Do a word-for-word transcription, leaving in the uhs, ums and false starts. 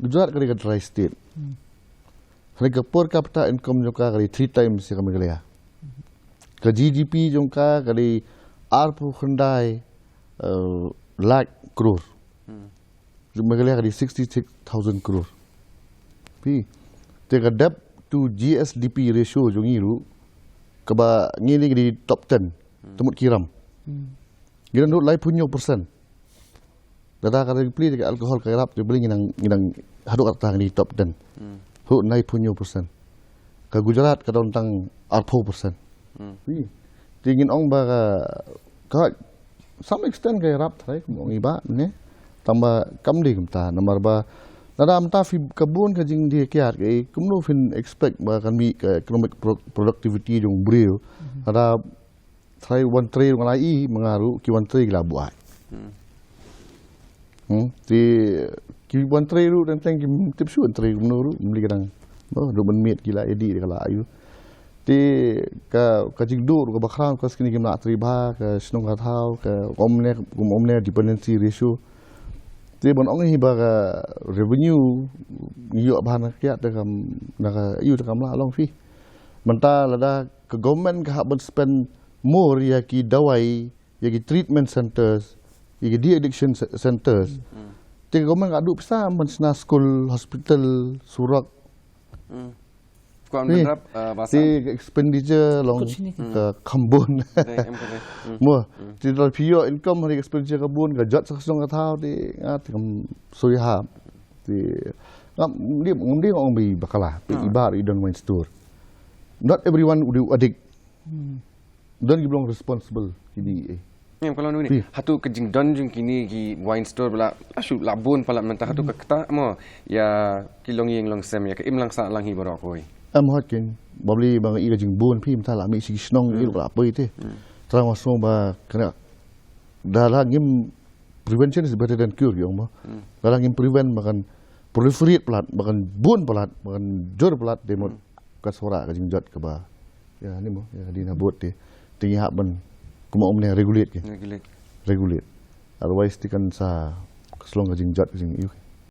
Gujarat ka dei ka dry state. Hynrei ka per capita income jong ka ka dei three times ïa ka Meghalaya. Ka G D P jong ka ka dei arphew khyndai, eh, lak klur. Jong Meghalaya ka dei sixty six thousand klur. Phi. Te ka debt to G S D P ratio jong ngi ruh, kaba ngi ni ka dei top ten. Te mut ki ram. Ngi dang dud laiphew hynñiew percent. Lada ka dei pli ka alcohol ka ïarap, te beli ngi nang, ngi nang haduh kata ngi top ten. Haduh laiphew hynñiew percent. Ka Gujarat ka don tang arphew percent. Phi. Te ngin ong ba ka, ka some extent ka ïarap trai, kum ong i Bah ne. Tang ba kam dei kumta, namar ba lada mynta phi ka bun ka jingdie kiad ka, eh, kumno phin expect ba kan mih ka economic pro-, productivity jong u briew. Lada trai wan trei ruh nga la i, ma nga ruh ki wan trei ki la buaid. Hmm. Te ki wan trei ruh teng teng kim tip shuh wan trei kumno ruh, mli ka dang. Ba duk ban miet ki la edi ka la ayu. Te ka, ka jingduh ruh kaba khraw ka, kine kim lah trei bha, ka shnong ka thaw, ka ym ne, kum ym ne dependency ratio. Te ban ong hi ba ka revenue ngi ïoh bha na ka kiad te kam, na ka ayu te kam lah long phi. Mynta lada ka government ka hap ban spend more ïa ki dawai, ïa ki treatment centers, ïa ki de-addiction ce-, centers. Te ka government ka duh pisa ban shna school, hospital, surok. Kwah ban rap, uh, basa. Te ka expenditure long ka kham bun. Mo, te lada phi ïoh income ha ka expenditure ka bun, ka jot sa ka shnong ka thaw, te nga te kam soi hap. Te ngam dei, ngam dei ong ba i bakla, te i Bah i don wine store. Not everyone u dei u addict. Don ki ba long responsible kine, eh. Ngam kala nuni. Hato ka jingdon jong kine ki wine store ba la, la shu la bun palat mynta, hato ka ktah mo ïa ki longïing longsem, ïa ka imlang sahlang hi baroh kawei? Em, hot kin. Ba beli ba nga i ka jingbun phi mynta la mih sha ki shnong i ruh la poi te. Tang nga sngew ba kane da la ngim, prevention is better than cure, ki ong mo. Da la ngim prevent ba kan proliferate palat, ba kan bun palat, ba kan jur palat, te mut ka sora ka jingjot kaba, ïa ni mo, ïa di na bot te, te ngi hap ban, kum ong ne, regulate ki. Regulate. Regulate. Otherwise te kan sa ka slong ka jingjot ka jing, ïa.